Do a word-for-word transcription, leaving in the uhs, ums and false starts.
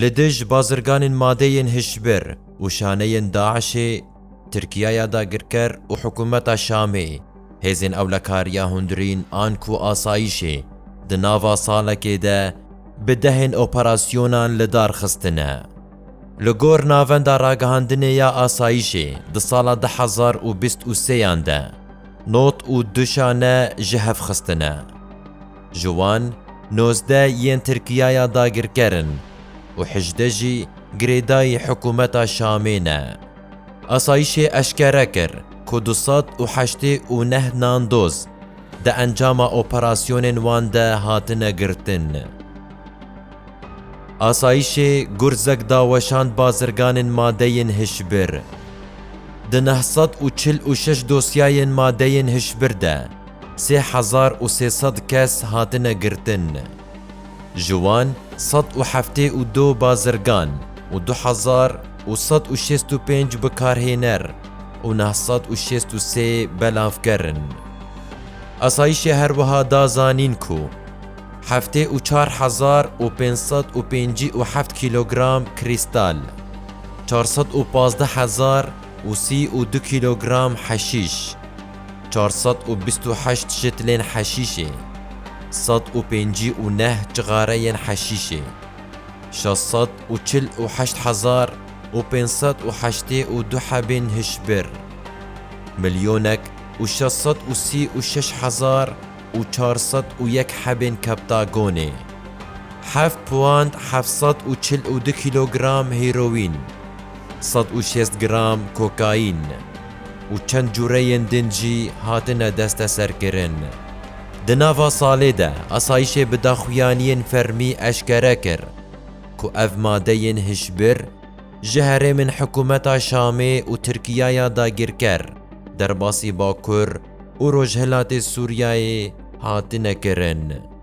Li dij bazirganên madeyên hişbir û şaneyên DAIŞê, Tirkiyaya dagirker û hikûmeta Şamê hêzên ewlekariya hundirîn an ku asayîşê di nava salekê de bi dehên operasyonan li dar xistine. Li gor Navenda Ragihandinê ya Asayîşê, di sala du hezar û bîst û sêyan de nod û du şane ji hev xistine. Ji wan nozdeh yên Tirkiyaya dagirker in û hejdeh jî girêdayî hikûmeta Şamê ne. Asayîşê eşkere kir ku du sed û heştê û neh nandoz di encama operasyonên wan de hatine girtin. Asayîşê gurzek daweşand bazirganên madeyên hişbir. Di neh sed û çil û şeş dosyayên madeyên hişbir de sê hezar û sê sed kes hatine girtin. Ji wan sed û heftê û du bazirgan û du hezar û sed û şêst û pênc bikarhêner û neh sed û şêst û sê belavker in. Asayîşê her wiha da zanîn ku heftê û çar hezar û pênc sed û pêncî û heft kîlogram krîstal, çar sed û pazdeh hezar û sî û du kîlogram heşîş, çar sed û bîst û heşt şitlên heşîşê, sed û pêncî û neh çixareyên heşîşê, şeş sed û çil û heşt hezar û pênc sed û heştê û du hebên hişbir, milyonek û şeş sed û sî û şeş hezar û çar sed û yek hebên keptagonê, heft puand heft sed û çil û du kîlogram heroîn, sed û şêst gram kokaîn û çend cûreyên din jî hatine desteserkirin. Di nava salê de asayîşê bi daxuyaniyên fermî eşkere kir ku ev madeyên hişbir ji herêmên hikûmeta Şamê û Tirkiyaya dagirker derbasî Bakur û Rojhilatê Sûriyeyê hatine kirin.